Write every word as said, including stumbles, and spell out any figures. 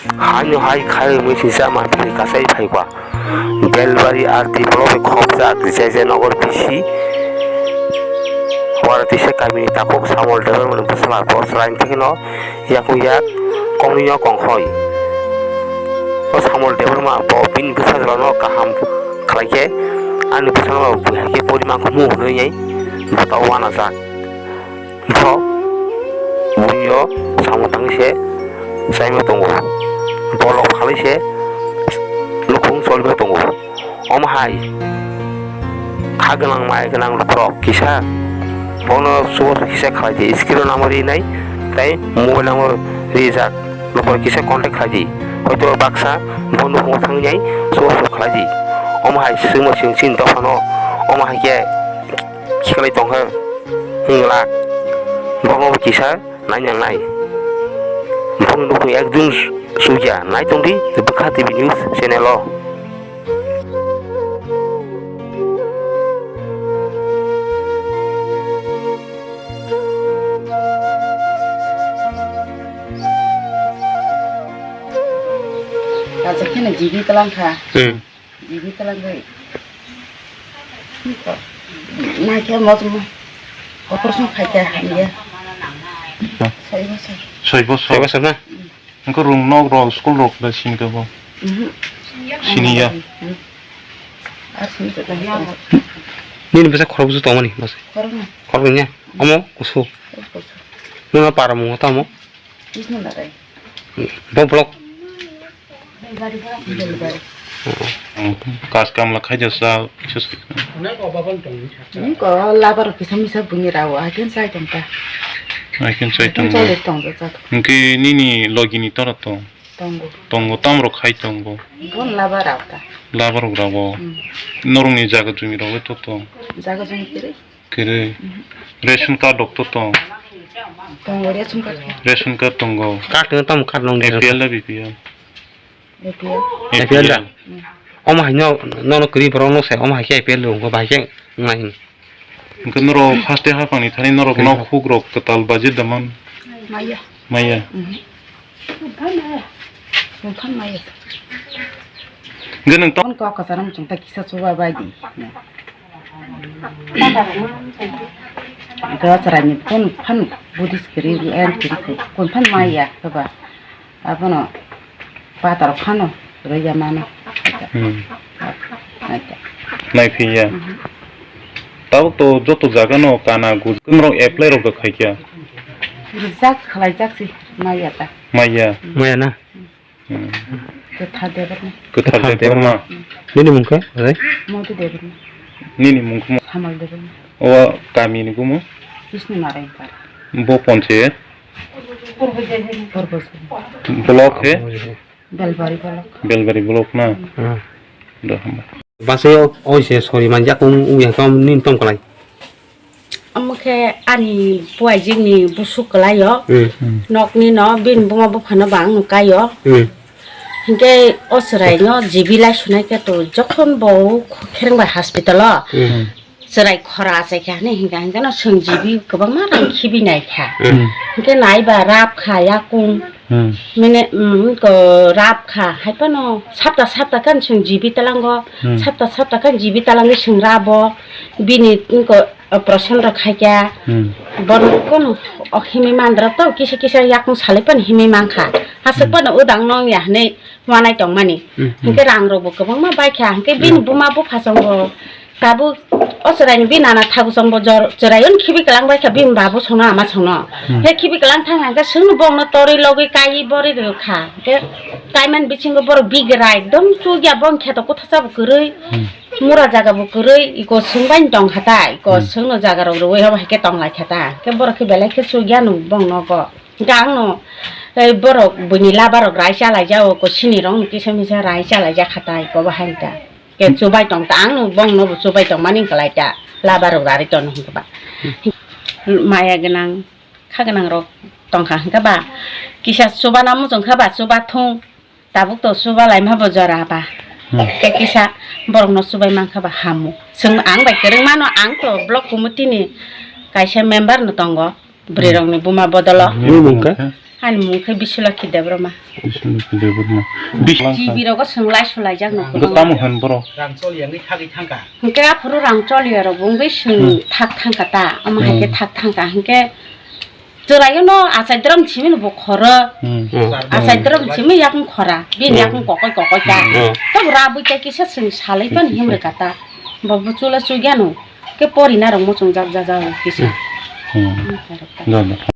Haino hai khai mui sisa manpili kasai phaikha. Belbari R D block bai khopjak J J Nagar B C. Waratisa kamini takhuk Samol Debbarmani bwsala bo chwraini thekno yakung yak kongni no kongkhoi. O Samol Debbarma bo bini bwsajlano kaham khlaikhe ani bwsano bo hai khe poriman khumu hwnwi bo tao wanajak. Bo buino samung tangwi se chaima tongo. Bolong phalwi se nukhung cholima tongo. Omo hai kha gwnang mai gwnang lukurok kisa bono chubachu kisa khlai di, screen o nangma rinai tei mobile nangma rijak. Nokbar kisa contact khlai di. Hoito baksa bo nukhungo thangwi nai chubachu khlai di. Omo hai swngma swng chini dophano omo hai khe khiklai tongkha wng glak. Bono bo kisa nainangnai. Bono nukhung ekdum sugya nai tongdi Bwkha T V News channel o. Kaisa kheno G B tlang kha. Hmm. G B tlang bai. Nai khe mo mo. Operation khai kha hamya. Hmm. Soi bosor. Soi bosor. Soi bosor na? Engko rung nok rok school rok da sini ka bo. Mhm. Sini ya. Mhm. Ar sini ka da. Nini bwsa khorok bwsa tongmani bwsa. Khorok na. Khorok ni ya. Omo kusu. Kusu. Nuna para mungo tamo. Isna na dai. Bo block. Delivery. Kas kamla khai jasa. Ni ko labar kisa misa bungi rawo, akin sai tong ta. Akin sai tong. Sai tong ta. Engke nini logi ni tora tong. Tongo. Tongo, tam rok khai tongo. Bon labar rok ta. Labar rok rawo. Hmm. Norong ni jaga jumi rok to tong. Jaga jumi kiri. Kiri. Mhm. Ration card rok to tong. Tongo, ration card. Ration card tongo. Card no tam card nong A P L da B P L? A P L. A P L da? Mm. Omo hai no, no, no, kwrwi borok no se, omo hai khe A P L rwngkho, bahai khe wngnai hwn. Hwnkhe norok haste haphangni thani norok nok huk rok kwtal budget da man? Maya. Maya. Mhm. Tongkhan maya. Hwnkhe nwng to- Kok kwcharo muchung ta kisa chuba bai di. Hwnkhe o chwraini phone phan Buddhist kwrwi, en kwrwi, kun phan maya khe ba. Abono patar phano rwya mano. Hmm. Naita. Naiphiya. Mhm. Tabuk to joto jaga no kana gu-, kumrok apply rok khaikya. Rijak khlaijak si maya ta. Maya. Maya na? Hmm. Kwthar Debbarma. Kwthar Debbarma. Nini mung khe? Rai? Modu Debbarma. Nini mung khe mo? Samal Debbarma. O kami ni gumo? Bisnu Narayan Para. Bo ponche? Purbo Jayanta. Block he? Belbari block. Belbari block na? Hmm. Do hamba. Base o, oi se sori manjak ung, ung yang kam nin tong kalai. Omo khe ani puaijikni busuk kwlaio. Hmm. Nokni no bini buma buphano bo ang nukaio. Hmm. Hinkhe o chwraino G B lai sunai khe to jokhon bo khereng bai hospital o. Hmm. Chwrai khora achai khe hwnwi hinkha, hinkhe no chwng G B kwbangma rang khibi nai kha. Hmm. Hinkhe nai ba rap kha yakung. Hmm. Mene, mm, ko rap kha, hai phano sapta sapta khan chwng G B talango, hmm, sapta sapta khan G B talangwi chwng rabo, bini ko operation rok khai kha. Hmm. Bono kono o himwi mandra to kisa kisa yakung salai phano himwi mankha. Aswk, hmm, phano udang nong ya hwnwi wanai tongmani. Hmm, hmm. Hinkhe rang rokbo kwbangma bai kha, hinkhe bini, hmm, buma bupha chongo. Tabuk o chwraini bini nana thabu chongbo jor, chwrai on khibi kwlang bai kha bini babu songno ama songno. Hmm. He khibi kwlang thang hang khe chwngno bongno torwi logwi kaiwi borwi rw kha. Hinkhe kaiman bisingo borok bigra ekdom chukya bong kheto kotha chabo kwrwi. Hmm. Mura jaga bo kwrwi, iko chwng bai tong kha ta, iko, hmm, chwngno jaga rok rwwi hobo hai khe tong lai kha ta. Hinkhe borok khe belai khe chukya no bong nogo. Hinkhe ang no, ei borok buini laba rok rai cha lai ja o, ko sini rok no kisa misa rai cha lai ja kha ta, iko bo hai ta. Ke chubai tong ta, ang no bong no bo chubai tong mani kwlai ta, laba rok rari tong hwn ba. Maya gwnang, kha gwnang rok tong kha hwn khe ba, kisa chuba na muchung khe ba, chuba thung, tabuk to chuba lai ma bo jora ba. Hmm. Tei kisa borok no chubai man khe ba hamu. Chwng ang bai kwrwng mano, ang to block committee ni kaisa member no tongo. Bwrwi rokni buma bodolo. Nini mung khe? Ani mung khe Bisulakhi Debbarma. Bisulakhi Debbarma. Bis- T V rogo swng lai sulai jak no. Hwnkhe tamo hwn borok? Rang choli yang thagwi thangka. Hwnkhe aphuru rang choli ya rok bo wngwi swng Hmm. thak thangka ta. Omo hai khe Hmm. thak thangka hwnkhe chwraio no achai drum simi no bo khoro. Hmm. Hmm. Achai drum simi yakung khora. Bini Hmm. yakung kokoi kokoi ta. Hmm. Tabuk rabwi ta kisa swng salai pan Kisa. himrwka ta. Bo buchula chugya no. Khe pori narok muchung jak jak jak kisa. Hmm. Hmm. Joto.